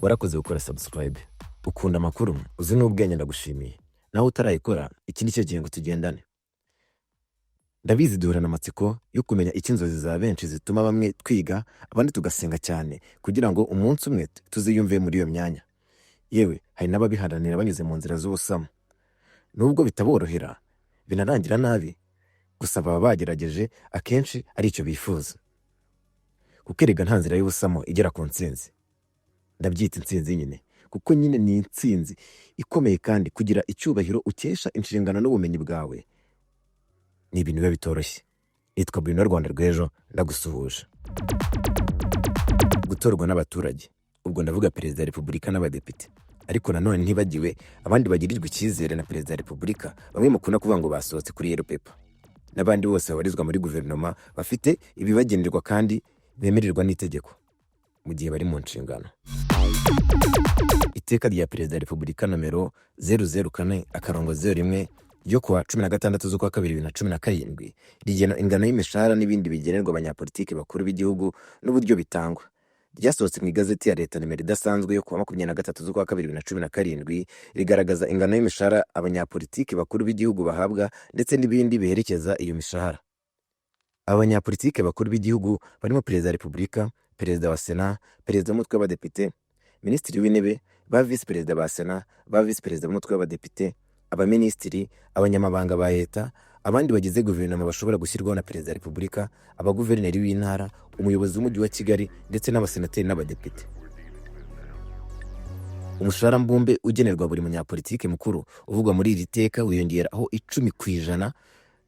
Warakoze gukora subscribe, ukunda amakuru, uzi n'ubwenge, ndagushimiye. Nawe utarayikora, iki ni cyo gihe ngo tugendane. Ndabizi duhorana amatsiko yo kumenya icyo inzozi za benshi zituma bamwe twiga, abandi tugasenga cyane kugira ngo umunsi umwe tuziyumve muri iyo myanya. Yewe, hari n'ababiharanira banyuze mu nzira z'ubusamo. Nubwo bitaborohera, binarangira nabi, gusa baba bagerageje, akenshi ari icyo bifuza. Kuko erega nta nzira y'ubusamo igera ku ntsinzi. Ndabyita intsinzi nyine, kuko nyine ni intsinzi ikomeye, kandi kugira icyubahiro ukesha inshingano n'ubumenyi bwawe ni ibintu biba bitoroshye. Nitwa Bruno Rwanda rw'ejo, ndagusuhuje. Gutorwa n'abaturage, ubwo ndavuga Perezida wa Repubulika n'abadepite, ariko nanone ntibagiwe abandi bagirirwa icyizere na Perezida wa Repubulika, bamwe mukunda kuvuga ngo basohotse kuri yellow paper, n'abandi bose babarizwa muri guverinoma bafite ibibagenerwa kandi bemererwa n'itegeko mu gihe bari mu nshingano. Iteka rya Perezida wa Repubulika nomero 004-01 ryo kuwa 16 z'ukwa kabiri 2017 rigena ingano y'imishahara n'ibindi bigenerwa abanyapolitiki bakuru b'igihugu n'uburyo bitangwa. Ryasohotse mu Igazeti ya Leta nimero idasanzwe yo kuwa 23 z'ukwa kabiri 2017, rigaragaza ingano y'imishahara abanyapolitiki bakuru b'igihugu bahabwa ndetse n'ibindi biherekeza iyo mishahara. Abanyapolitiki bakuru b'igihugu barimo Perezida wa Repubulika, Perezida wa Sena, Perezida w'Umutwe w'Abadepite, Minisitiri w'Intebe, ba Visi Perezida ba Sena, ba Visi Perezida b'Umutwe w'Abadepite, abaminisitiri, abanyamabanga ba leta, abandi bagize guverinoma bashobora gushyirwaho na Perezida wa Repubulika, abaguverineri b'intara, umuyobozi w'Umujyi wa Kigali ndetse n'abasenateri n'abadepite. Umushahara mbumbe ugenerwa buri munyapolitiki mukuru uvugwa muri iri teka wiyongeraho 10%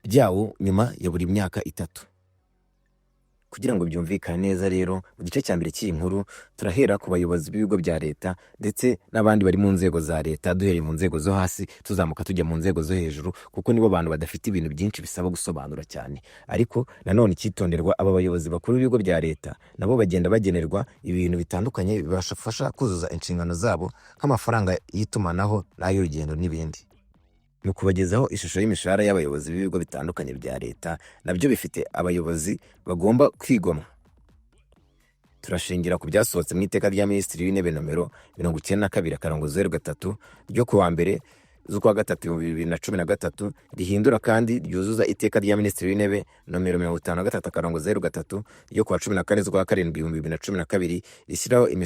byawo nyuma ya buri myaka 3. Kugira ngo byumvikane neza rero, mu gice cya mbere cy'iyi nkuru turahera ku bayobozi b'ibigo bya leta ndetse n'abandi bari mu nzego za leta, duhereye mu nzego zo hasi tuzamuka tujya mu nzego zo hejuru, kuko nibo bantu badafite ibintu byinshi bisaba gusobanura cyane. Ariko nanone icyitonderwa, aba bayobozi bakuru b'ibigo bya leta nabo bagenda bagenerwa ibintu bitandukanye bibafasha kuzuza inshingano zabo, nk'amafaranga y'itumanaho n'ay'urugendo n'ibindi. Mu kubagezaho ishusho y'imishahara y'abayobozi b'ibigo bitandukanye bya leta nabyo bifite abayobozi bagomba kwigomwa, turashingira ku byasohotse mu iteka rya Minisitiri w'Intebe nomero 92-03 ryo ku wa 1 z'ukwa gatatu 2013, rihindura kandi ryuzuza iteka rya Minisitiri w'Intebe nomero 53-03 ryo ku wa 14 z'ukwa karindwi 2012 rishyiraho imishahara.